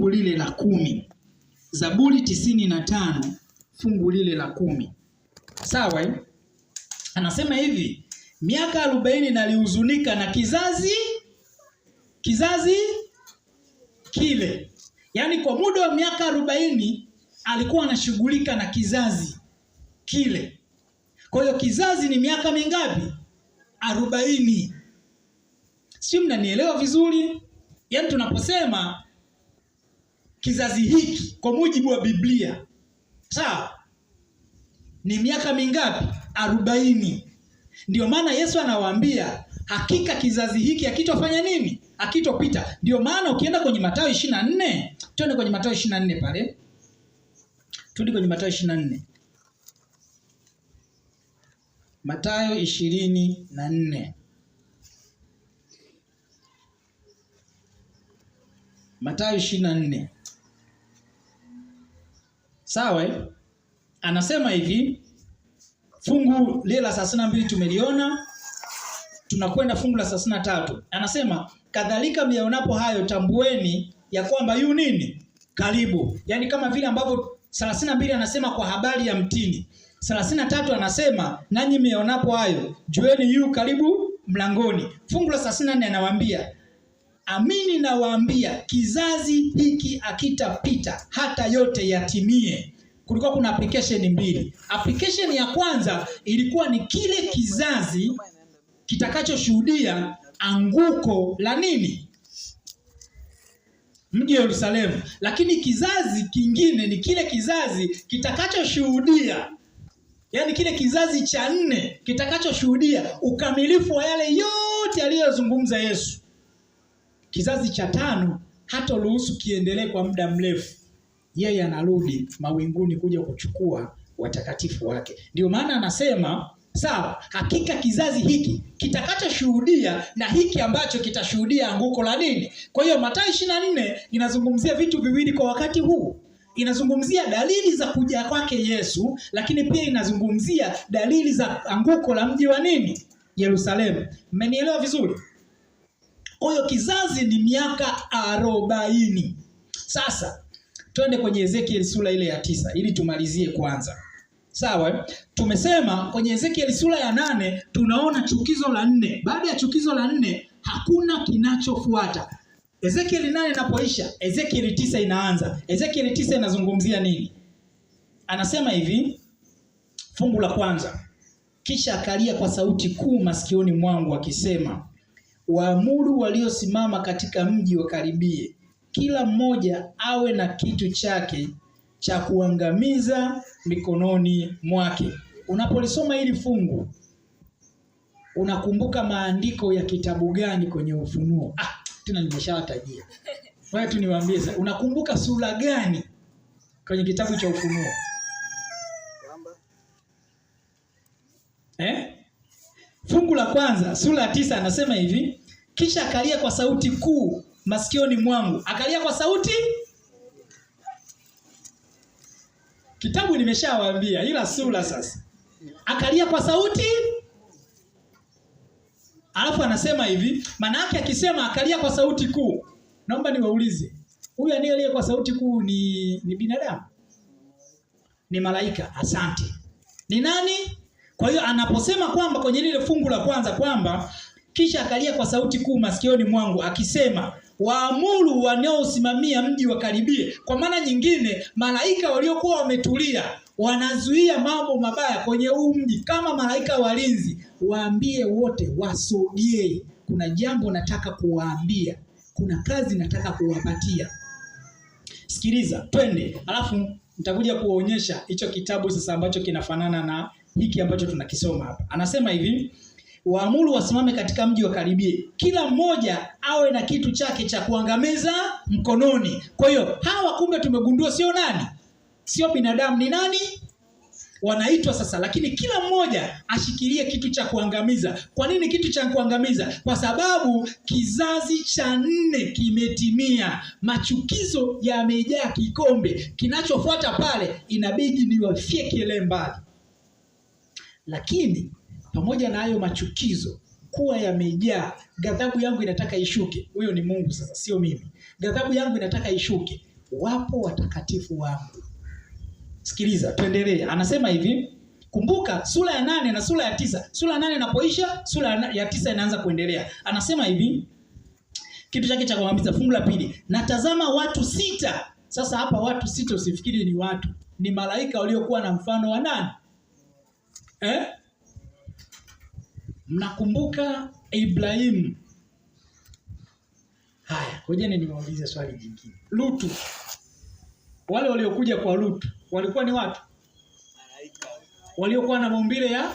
fungu lile la 10. Zaburi 95 fungu lile la 10. Sawa eh? Anasema hivi, miaka 40 nalihuzunika na kizazi kile. Yaani kwa muda wa miaka 40 alikuwa anashughulika na kizazi kile. Kwa hiyo kizazi ni miaka mingapi? 40. Si mnanielewa vizuri? Yaani tunaposema kizazi hiki kwa mujibu wa Biblia, sawa, ni miaka mingapi? 40. Ndio maana Yesu anawaambia hakika kizazi hiki hakitofanya nini? Hakitopita. Ndio maana ukienda kwenye Mathayo 24, twende kwenye Mathayo 24 pale. Turudi kwenye Mathayo 24. Mathayo 24. Mathayo 24. Sawa eh? Anasema hivi, fungu lile la 32 tumeliona, tunakwenda fungu la 33. Anasema kadhalika myaonapo hayo tambueni ya kwamba yu nini? Karibu. Yaani kama vile ambavyo 32 anasema kwa habari ya mtini. 33 anasema nanyi myaonapo hayo jueni yu karibu mlangoni. Fungu la 34 anawaambia amini nawaambia kizazi hiki hakitapita hata yote yatimie. Kulikuwa kuna application mbili. Application ya kwanza ilikuwa ni kile kizazi kitakachoshuhudia anguko la nini? Mji wa Yerusalemu. Lakini kizazi kingine ni kile kizazi kitakachoshuhudia, yaani kile kizazi cha 4 kitakachoshuhudia ukamilifu wa yale yote aliyozungumza Yesu. Kizazi cha 5 hataruhusu kiendelee kwa muda mrefu. Yeye anarudi mawinguni kuja kuchukua watakatifu wake. Ndio maana anasema sawa, hakika kizazi hiki kitakachoshuhudia na hiki ambacho kitashuhudia anguko la nini. Kwa hiyo Mathayo 24 inazungumzia vitu viwili kwa wakati huu. Inazungumzia dalili za kuja kwake Yesu, lakini pia inazungumzia dalili za anguko la mji wa nini? Yerusalemu. Mmenielewa vizuri? Kwa hiyo kizazi ni miaka 40. Sasa twende kwenye Ezekiel sura ile ya 9 ili tumalizie kwanza. Sawa, tumesema kwenye Ezekiel sura ya 8 tunaona chukizo la 4. Baada ya chukizo la 4 hakuna kinachofuata. Ezekiel 8 inapoisha, Ezekiel 9 inaanza. Ezekiel 9 inazungumzia nini? Anasema hivi, fungu la kwanza. Kisha akalia kwa sauti kuu masikioni mwangu akisema, waamuru waliosimama katika mji wakaribie, kila mmoja awe na kitu chake cha kuangamiza mikononi mwake. Unapolisoma hili fungu unakumbuka maandiko ya kitabu gani kwenye Ufunuo? Tena nimeshawatajia. Wewe tu niwaambie sasa, unakumbuka sura gani kwenye kitabu cha Ufunuo? Fungu la kwanza sura ya 9 anasema hivi, kisha akalia kwa sauti kuu masikioni mwangu. Akalia kwa sauti. Kitabu nimeshawaambia ila sura sasa. Akalia kwa sauti. Alafu anasema hivi, maana yake akisema akalia kwa sauti kuu. Naomba niwaulize, huyu anayelia kwa sauti kuu ni binadamu? Ni malaika. Asante. Ni nani? Kwa hiyo anaposema kwamba kwenye lile fungu la kwanza kwamba kisha akalia kwa sauti kuu masikioni mwangu akisema waamuru wanaosimamia mji wakaribie. Kwa maana nyingine malaika waliokuwa wametulia wanazuia mambo mabaya kwenye huu mji kama malaika walinzi, waambie wote wasogee. Kuna jambo nataka kuwaambia, kuna kazi nataka kuwapatia. Sikiliza, twende. Alafu nitakuja kuonyesha hicho kitabu sasa ambacho kinafanana na hiki ambacho tunakisoma hapa. Anasema hivi, waamuru wasimame katika mji wakaribie, kila mmoja awe na kitu chake cha kuangamiza mkononi. Kwa hiyo hawa kumbe tumegundua sio nani? Sio binadamu, ni nani? Wanaitwa sasa, lakini kila mmoja ashikilie kitu cha kuangamiza. Kwa nini kitu cha kuangamiza? Kwa sababu kizazi cha 4 kimetimia, machukizo yamejaa kikombe. Kinachofuata pale inabidi niwafyekelee mbali. Lakini pamoja na hayo machukizo kuwa yamejaa, ghadhabu yangu inataka ishuke. Huyo ni Mungu sasa, sio mimi. Ghadhabu yangu inataka ishuke. Wapo watakatifu wangu. Sikiliza, tuendelee. Anasema hivi, kumbuka sura ya 8 na sura ya 9. Sura ya 8 inapoisha, sura ya 9 inaanza kuendelea. Anasema hivi, kitu chake cha kuangamiza, fungu la 2. Na tazama watu 6. Sasa hapa watu 6 usifikiri ni watu, ni malaika waliokuwa na mfano wa nani? Mnakumbuka Ibrahimu? Haya, ngojeni niwaulize swali jingine. Lutu. Wale waliokuja kwa Lutu walikuwa ni watu waliokuwa na maumbile ya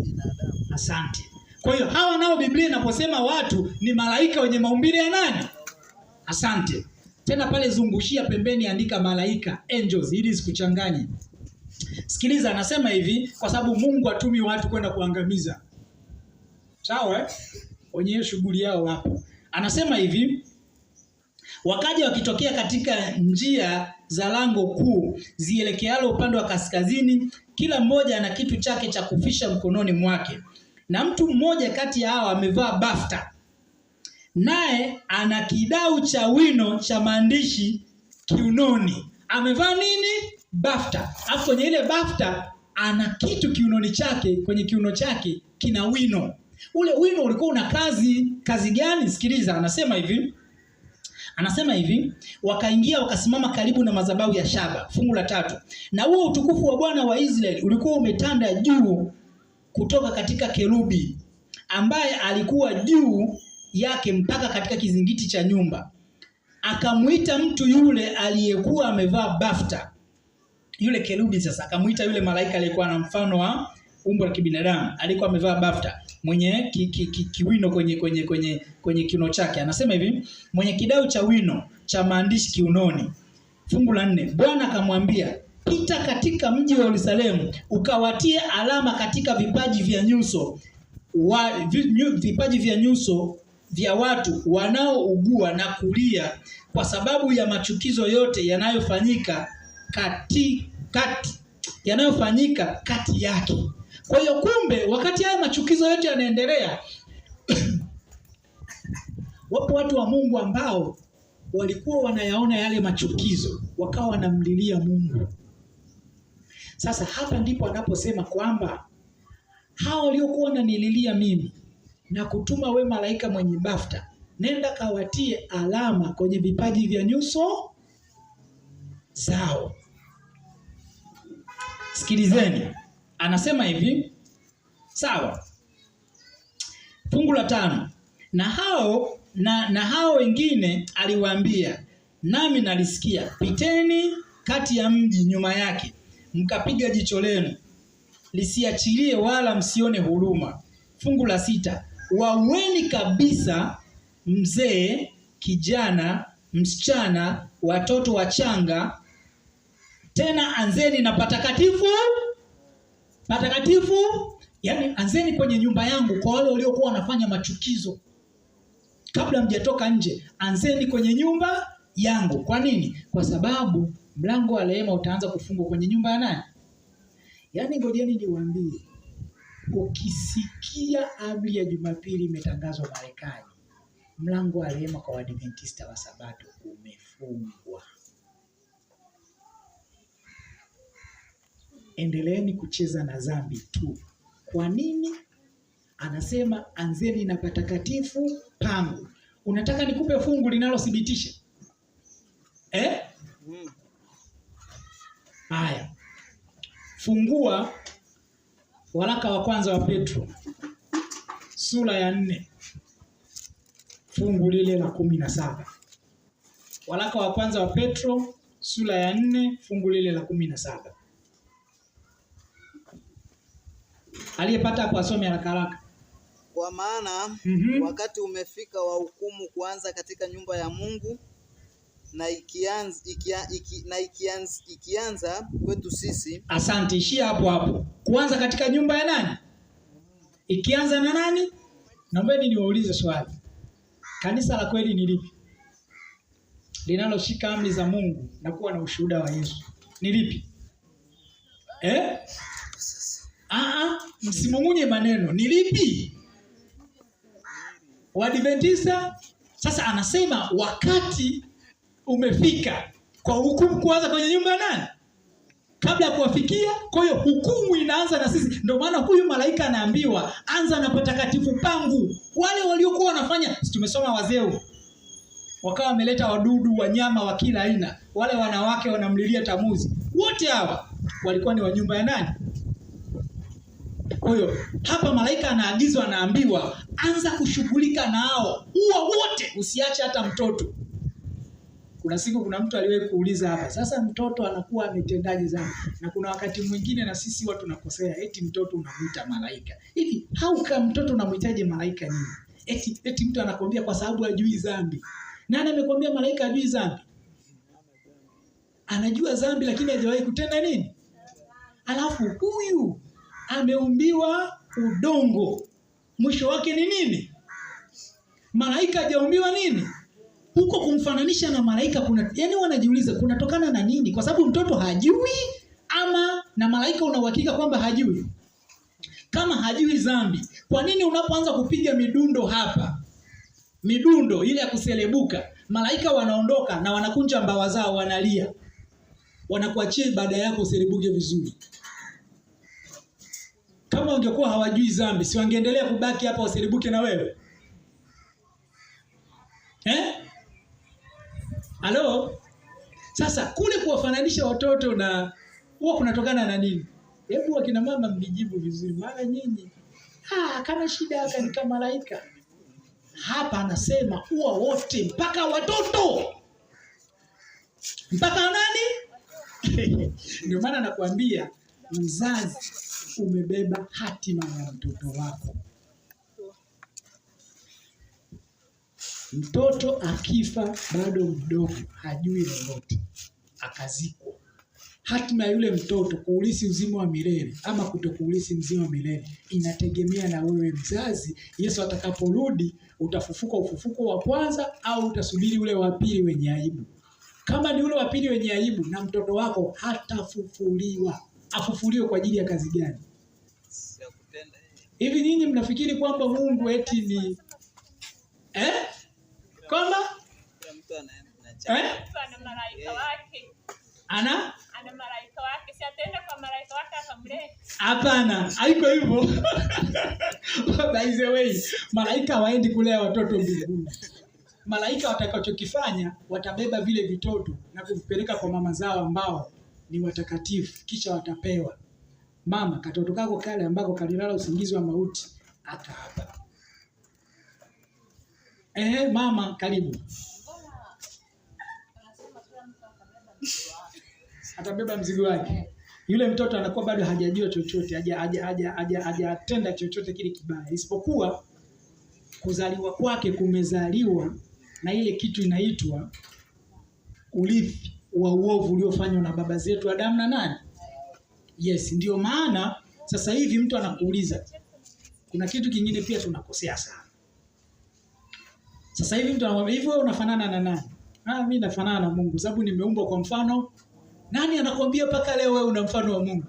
binadamu. Asante. Kwa hiyo hawa nao Biblia inaposema watu ni malaika wenye maumbile ya nani? Asante. Tena pale zungushia pembeni, andika malaika, angels, ili sikuchanganye. Sikiliza, anasema hivi kwa sababu Mungu hatumi watu kwenda kuangamiza. Sawa eh? Wenyewe shughuli yao hapo. Anasema hivi, wakaja wakitokea katika njia za lango kuu zielekealo upande wa kaskazini, kila mmoja ana kitu chake cha kufisha mkononi mwake. Na mtu mmoja kati ya hawa amevaa bafta, naye ana kidau cha wino cha maandishi kiunoni. Amevaa nini? Bafta. Alafu kwenye ile bafta ana kitu kiunoni chake, kwenye kiuno chake kina wino. Ule wino ulikuwa una kazi. Kazi gani? Sikiliza, anasema hivi. Anasema hivi, wakaingia wakasimama karibu na madhabahu ya shaba. Fungu la 3. Na huo utukufu wa Bwana wa Israeli ulikuwa umetanda juu kutoka katika kerubi ambaye alikuwa juu yake mpaka katika kizingiti cha nyumba. Akamuita mtu yule aliyekuwa amevaa bafta. Yule kerubi sasa akamuita yule malaika aliyekuwa na mfano wa umbo la kibinadamu, alikuwa amevaa bafta, mwenye kiwino kwenye kiuno chake. Anasema hivi, mwenye kidau cha wino cha maandishi kiunoni. Fungu la 4. Bwana akamwambia, pita katika mji wa Yerusalemu ukawatie alama katika vipaji vya nyuso vipaji vya nyuso vya watu wanaougua na kulia kwa sababu ya machukizo yote yanayofanyika kati yake. Kwa hiyo kumbe wakati haya machukizo yote yanaendelea, wapo watu wa Mungu ambao walikuwa wanayaona yale machukizo, wakawa wanamlilia Mungu. Sasa hapa ndipo anaposema kwamba hao waliokuwa wananililia mimi na kutuma we malaika mwenye bafta, nenda kawatie alama kwenye vipaji vya nyuso zao. Sikilizeni. Anasema hivi, sawa. Fungu la 5. Na hao wengine aliwaambia, nami nalisikia, piteni kati ya mji nyuma yake, mkapiga jicho lenu, lisiachilie wala msione huruma. Fungu la 6. Waueni kabisa mzee, kijana, msichana, watoto wachanga, tena anzeni na patakatifu. Patakatifu, yani anzeni kwenye nyumba yangu kwa wale waliokuwa wanafanya machukizo. Kabla mjatoka nje, anzeni kwenye nyumba yangu. Kwa nini? Kwa sababu mlango wa rehema utaanza kufungwa kwenye nyumba ya nani? Yaani ngojeni niwaambie, ukisikia amri ya Jumapili imetangazwa Marekani, mlango wa rehema kwa Waadventista wa Sabato umefungwa. Endeleeni kucheza na dhambi tu. Kwa nini? Anasema anzeni na patakatifu pangu. Unataka nikupe fungu linalothibitisha? Haya. Fungua waraka wa kwanza wa Petro sura ya 4 fungu lile la 17. Waraka wa kwanza wa Petro sura ya 4 fungu lile la 17. Aliyepata hapo asome haraka haraka. Kwa maana wakati umefika wa hukumu kuanza katika nyumba ya Mungu, na ikianza kwetu sisi. Asante, ishia hapo hapo. Kuanza katika nyumba ya nani? Ikianza na nani? Naombeni niwaulize swali. Kanisa la kweli ni lipi? Linaloshika amri za Mungu na kuwa na ushuhuda wa Yesu. Ni lipi? Msimungunye maneno. Ni lipi? Waadventista. Sasa anasema wakati umefika Kwa hukumu kuanza kwenye nyumba ya nani? Kabla ya kuwafikia. Kwa hiyo hukumu inaanza na sisi. Ndio maana huyu malaika anaambiwa anza na patakatifu pangu. Wale waliokuwa wanafanya, si tumesoma wazee wakawa wameleta wadudu, wanyama wa kila aina, wale wanawake wanamlilia Tamuzi, wote hawa walikuwa ni wa nyumba ya nani? Kwa hiyo hapa malaika anaagizwa, anaambiwa anza kushughulika nao, uwa wote, usiache hata mtoto. Kuna siku kuna mtu aliwahi kuuliza hapa, sasa mtoto anakuwa ametendaje dhambi? Na kuna wakati mwingine na sisi watu tunakosea, eti mtoto unamuita malaika. Hivi how come mtoto unamuitaje malaika nini? Eti mtu anakuambia kwa sababu hajui dhambi. Nani amekwambia malaika hajui dhambi? Anajua dhambi lakini hajawahi kutenda nini? Alafu huyu ameumbiwa udongo. Mwisho wake ni nini? Malaika hajaumbiwa nini? Huko kumfananisha na malaika kuna, yani wanajiuliza kunatokana na nini? Kwa sababu mtoto hajui, ama na malaika una uhakika kwamba hajui? Kama hajui dhambi, kwa nini unapoanza kupiga midundo hapa, midundo ile ya kuselebuka, malaika wanaondoka na wanakunja mbawa zao, wanalia, wanakuachia ibada yako uselebuke vizuri? Kama wangekuwa hawajui dhambi, si wangeendelea kubaki hapa waselebuke na wewe? Eh? Halo? Sasa kule kuwafananisha watoto na huwa kunatokana na nini? Hebu wakina mama mnijibu vizuri, maana nyinyi kana shida haka ni kama malaika. Hapa anasema huwa wote mpaka watoto. Mpaka nani? Ndio maana nakwambia mzazi umebeba hatima ya mtoto wako. Mtoto akifa bado mdogo, hajui lolote, akazikwa, hatima ya yule mtoto kuulisi uzima wa milele ama kutokuulisi uzima wa milele inategemea na wewe mzazi. Yesu atakaporudi utafufuka ufufuko wa kwanza au utasubiri ule wa pili wenye aibu? Kama ni ule wa pili wenye aibu, na mtoto wako hatafufuliwa. Afufuliwe kwa ajili ya kazi gani? Hivi nyinyi mnafikiri kwamba Mungu eti ni kwamba Ana malaika wake. Ana malaika wake, si ataenda kwa malaika wake akamlete? Hapana, haiko hivyo. By the way, malaika hawaendi kulea watoto mbinguni. Malaika watakachokifanya, watabeba vile vitoto na kuvipeleka kwa mama zao ambao ni watakatifu, kisha watapewa. Mama, katoto kako kale ambako kalilala usingizi wa mauti, akaapa. Mama karibu. Atabeba mzigo wake. Yule mtoto anakuwa bado hajajua chochote, hajatenda chochote kile kibaya, isipokuwa kuzaliwa kwake kumezaliwa na ile kitu inaitwa urithi wa uovu uliofanywa na baba zetu Adamu na nani? Yes, ndio maana sasa hivi mtu anakuuliza. Kuna kitu kingine pia tunakosea sana. Sasa hivi mtu anamwambia hivi, wewe unafanana na nani? Mimi nafanana na Mungu sababu nimeumbwa kwa mfano. Nani anakuambia mpaka leo wewe una mfano wa Mungu?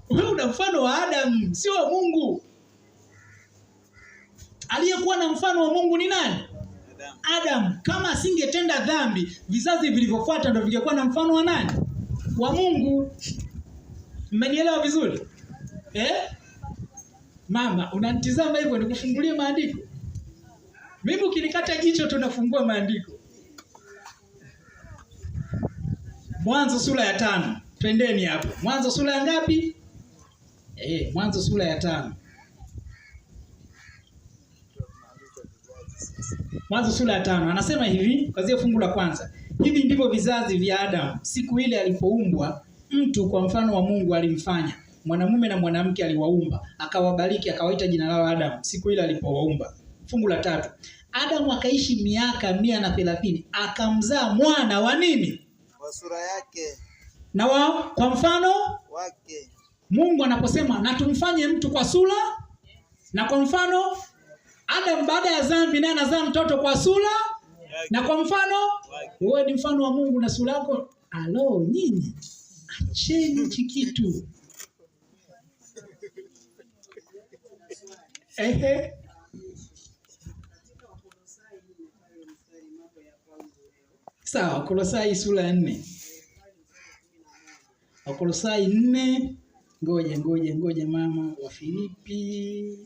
Wewe una mfano wa Adam, sio wa Mungu. Aliyekuwa na mfano wa Mungu ni nani? Adam. Kama asingetenda dhambi, vizazi vilivyofuata ndio vingekuwa na mfano wa nani? Wa Mungu. Mmenielewa vizuri? Mama, unanitizama hivyo nikufungulie maandiko? Mimi ukinikata jicho tunafungua maandiko. Mwanzo sura ya 5. Twendeni hapo. Mwanzo sura ya ngapi? Mwanzo sura ya 5. Mwanzo sura ya 5 anasema hivi, kuanzia fungu la kwanza. Hivi ndivyo vizazi vya Adamu siku ile alipoumbwa mtu kwa mfano wa Mungu alimfanya. Mwanamume na mwanamke aliwaumba, akawabariki, akawaita jina lao Adamu siku ile alipowaumba. Fungu la 3. Adamu akaishi miaka 130, akamzaa mwana wa nini? Kwa sura yake. Na wao kwa mfano wake. Mungu anaposema na tumfanye mtu kwa sura na kwa mfano, Adam baada ya dhambi naye anazaa mtoto kwa sura na kwa mfano. Wewe ni mfano wa Mungu na sura yako. Alo, nyinyi acheni hichi kitu. Ehe. Sawa, Wakolosai sura ya 4. Wakolosai 4, ngoja ngoja ngoja mama, Wafilipi,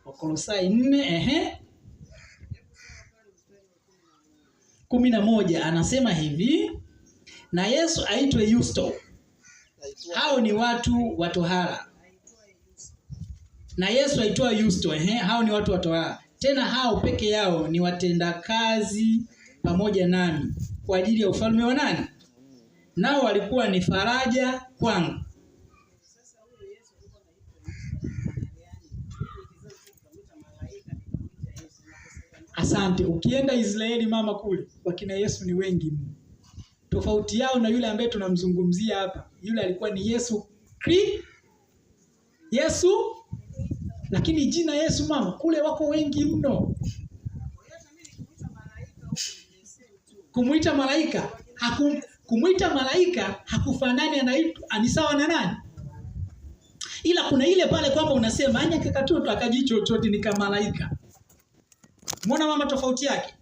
Wakolosai 4, ehe. 11 anasema hivi, na Yesu aitwe Yusto. Hao ni watu wa tohara. Na Yesu aitwa Yusto, ehe, hao ni watu wa tohara. Tena hao peke yao ni watendakazi pamoja nami kwa ajili ya ufalme wa nani? Nao walikuwa ni faraja kwangu. Asante. Ukienda Israeli mama kule, wakina Yesu ni wengi mno. Tofauti yao na yule ambaye tunamzungumzia hapa, yule alikuwa ni Yesu Kri, Yesu, lakini jina Yesu mama kule wako wengi mno. Kumuita malaika kumuita malaika hakufanani, anaitwa ni sawa na nani? Ila kuna ile pale kwamba unasema anya kakatoto akajichochote ni kama malaika. Muona mama tofauti yake?